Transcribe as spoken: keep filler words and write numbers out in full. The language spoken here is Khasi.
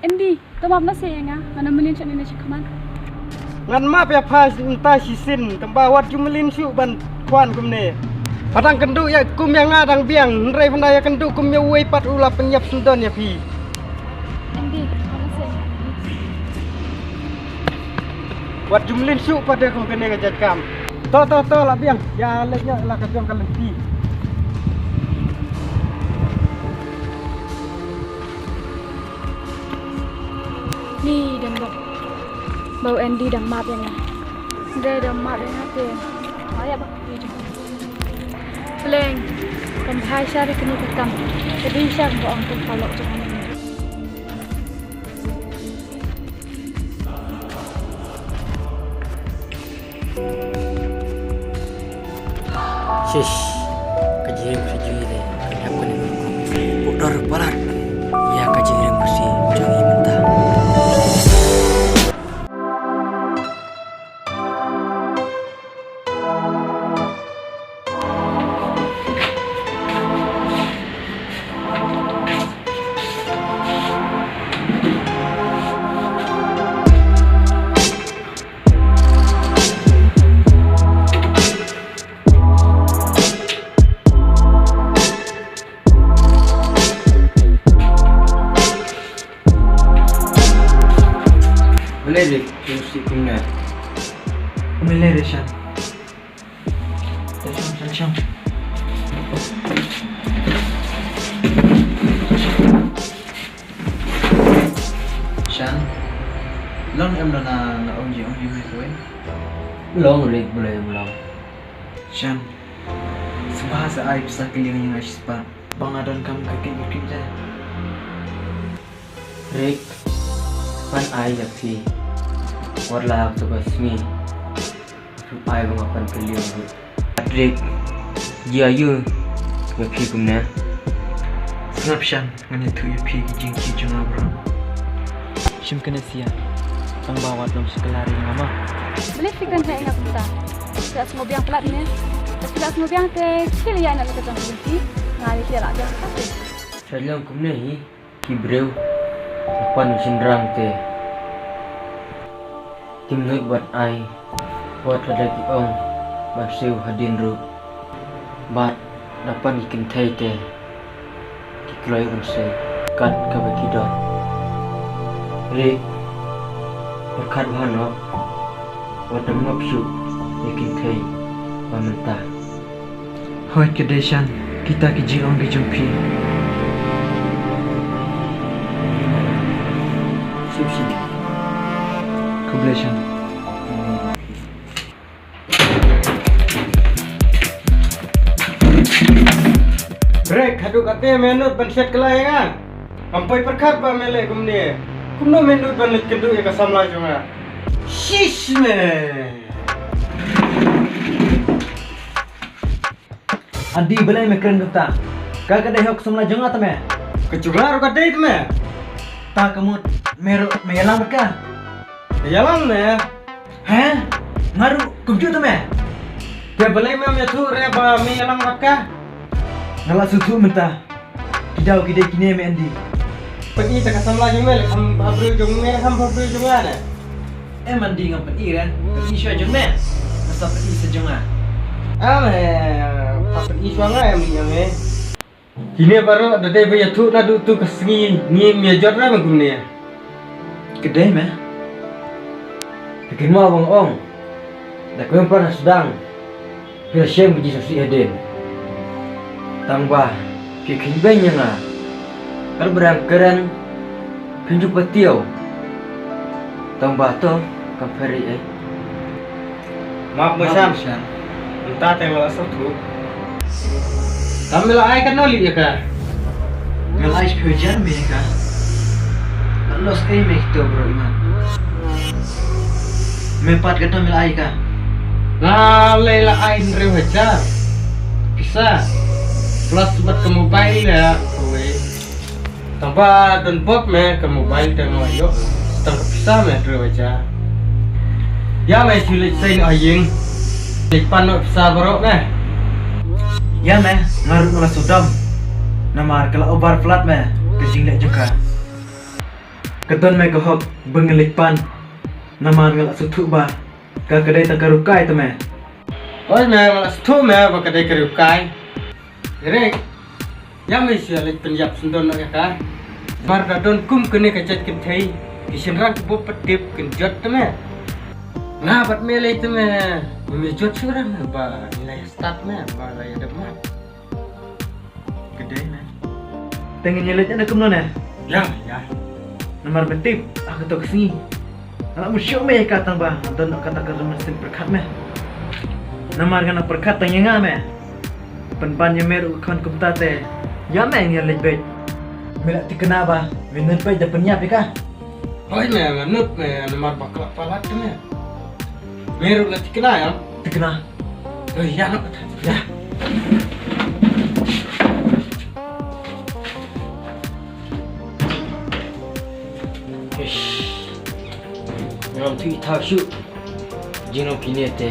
Andy, to map noh seh ïa nga, ngan ym mlien shuh nangne shakhmat. Ngan map ïa pha mynta shisien, tangba wat ju mlien shuh ban kwah kumne. Pha dang kynduh ïa kum ïa nga dang biang, hynrei pha ïa kynduh kum ïa uwei pat u la pynïap syndon ïa phi. Andy, to map noh seh. Wat ju mlien shuh pat ïa kum kane ka jait kam. To, to, to, la biang. Ïa leit ïa la ka jong ka lynti. Ni dang bok. Ba u Andy dang map ïa nga. Dei dang map ïa nga te. Ai ba. Pleng. Kan bhai shari kini ka kam. Ka dei shar ba ong tu ka lok jong nga. Shish, ka jingim ka jingim de, ka hap ka ning. Pudor palat, ïa ka jingim ka si jong i mynta. Balei Rick, kumne? Balei Rishan? Shan, long em lo na, na ong ji ong ji me kawei. Long Rick, balei em long. Shan, sngewbha sa ai pisa kylliang ïa nga shispah. Ba nga donkam ka kit ka kit ja. Rick, pan ai ïa phi. Wat la to ka sngi. Ai ba nga pan kylliang. Rick, ïa ïa ïa phi kumne. Sngap Shan, ngan ïathuh ïa phi ki jingkit jong nga bro. Shim kane sia. Tang ba wat long shi klar ïa nga ma. Balei phi kynthei ïa nga kumta? Phi la sngewbiang palat ne? Phi la sngewbiang te khie ïa na ka jong phi. Nga ïa la biang palat. Sa long kumne hi. Ki briew da pan ki shynrang te kim nud ban ai wat lada ki ong ban siew hadien ruh. Bad da pan ki kynthei te ki kloi ban siew kat kaba ki don. Rick, pyrkhat bha noh wat da map shuh ïa ki kynthei ba mynta. Hooid ka dei Shan, kita ki jingong ki jong phi. Sip sip. Khublei Shan. Rick, haduh kate me nud ban shet kylla ïa nga? Ngam poi pyrkhat ba me leh kumne. Kumno me nud ban leit kynduh ïa ka samla jong nga? Shish me. Andy, balei me kren kumta? Ka ka dei hok samla jong nga te me. Ka jong nga ruh ka dei te me. Ta ka mut me ruh me ïalam bad ka? Ïalam me. He? Nga ruh kumjuh te me. Te balei me ïathuh re ba me ïalam bad ka? Nga la sngewthuh mynta. Ki daw ki dei kine me Andy. Pyni ta ka samla jong me, leh kham bhabriew jong me, leh kham bhabriew jong nga ne. Em Andy, ngam pyni re. Pyni shuwa jong me. Nga sa pyni sa jong nga. Am, eh, sa pyni shuwa nga em ïa me. Kine baroh da dei ba ïathuh naduh tu ka sngi, ngim ïa jot re ba kumne. Ka dei me. Te kynmaw ba nga ong. Da kawei pat ha sdang. Phi la shem ka jingsngewsih hadien. Tang ba phi kheiñ beiñ ïa nga. Katba dang kren phin ju patiaw. Tang ba to kam pher ei ei. Map mo Shan. Mynta te nga la sngewthuh. Tang me la ai katno lieh ïa ka? Nga la ai shiphew hajar me ïa ka. Nga los ei me kito bro imat. Me pat katno me la ai ka? Nga lei la ai hynriew hajar pisa plus bad ka mobile ïa kawei. Tang ba don bok me ka mobile te nga la ïoh. Tang ka pisa me hynriew hajar. Ïa me shu leit seng ha ïing. Leit pan noh pisa baroh me. Ïa me nga ruh nga la sodom. Namar ka la over flood me ka jingleh jong ka. Ka don me ka hok ba ngi leit pan. Namar nga la sngewthuh ba ka ka dei tang ka riewkai te me. Hooid me, nga la sngewthuh me ba ka dei ka riewkai. Ïa me shu leit pynïap syndon noh ïa ka. Namar da don kum kane ka jait kynthei, ki shynrang kiba pat tip kin jot te me. Nga bad me lei te me. Me jot shuh re me ba ngi la ïa stad me ba la ïa dep mat. Ka dei me. Te ngin ïa leit na kumno ne? Ïa, ïa. Namar me tip, ha kato ka sngi nga la mut shuh me ïa ka tang ba nga don kata ka rynsan pyrkhat me. Namar nga nang pyrkhat tang ïa nga me. Pynban ïa me ruh ka khon kumta te ïa me ngi leit beit. Me la thikna ba me nud beit da pynïap ïa ka. Hooid me, nga nud me, namar ba ka la palat te me. Me ruh la thikna ïa. Thikna. Hooid ïa, noh. Ïa. Ish. Ngam tip ïa thaw shuh. Jinglong kine te.